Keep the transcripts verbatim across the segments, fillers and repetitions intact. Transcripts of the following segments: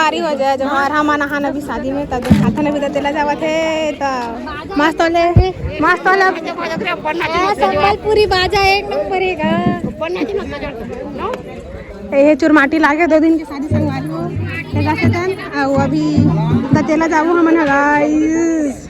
तैयारी हो जाए, जो हर हम आना हन अभी शादी में, तब देखाथन अभी दतेला जावत हे, त मस्त होले, मस्त होले। हाँ, संबलपुरी बाजा एक नंबर हे गा। ए, ये चुरमाटी लागे दो दिन के शादी संगवारी हो। तेला से तन, अउ अभी दतेला जाबो हमन ह, गाइस।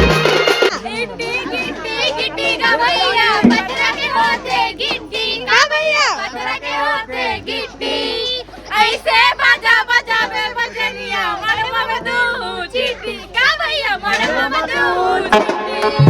गिट्टी, गिट्टी, गिट्टी का भैया, पथरा के होथे गिट्टी का भैया, पथरा के होथे गिट्टी। ऐसे बाजा बजावे बजनिया, मड़वा में दू चिट्टी का भैया, मड़वा में दू चिट्टी।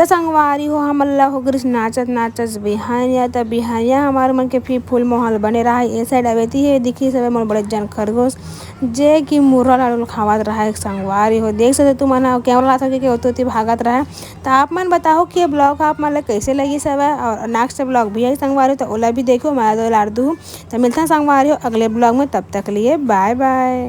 संगवारी हो, हमन ला हो गिस नाचत नाचत बिहनिया। त बिहनिया हमार मन के फिर फुल माहौल बने रहा। ए साइड अवेती हे, दिखी सबे मोर बड़े जन खरगोश, जे कि मुर्रा लाडू ल खावत रहा। एक संगवारी हो, देख सकते तुमन ह, कैमरा ला थके के ओती ओती भागत रहा। त आप मन बताओ कि ये ब्लॉग आप मन ला कैसे लगी सबे, और नेक्स्ट ब्लॉग भी है संगवारी, त ओला भी देखो, मैं तो लाडू हूँ। त मिलता संगवारी हो अगले ब्लॉग में, तब तक लिए बाय बाय।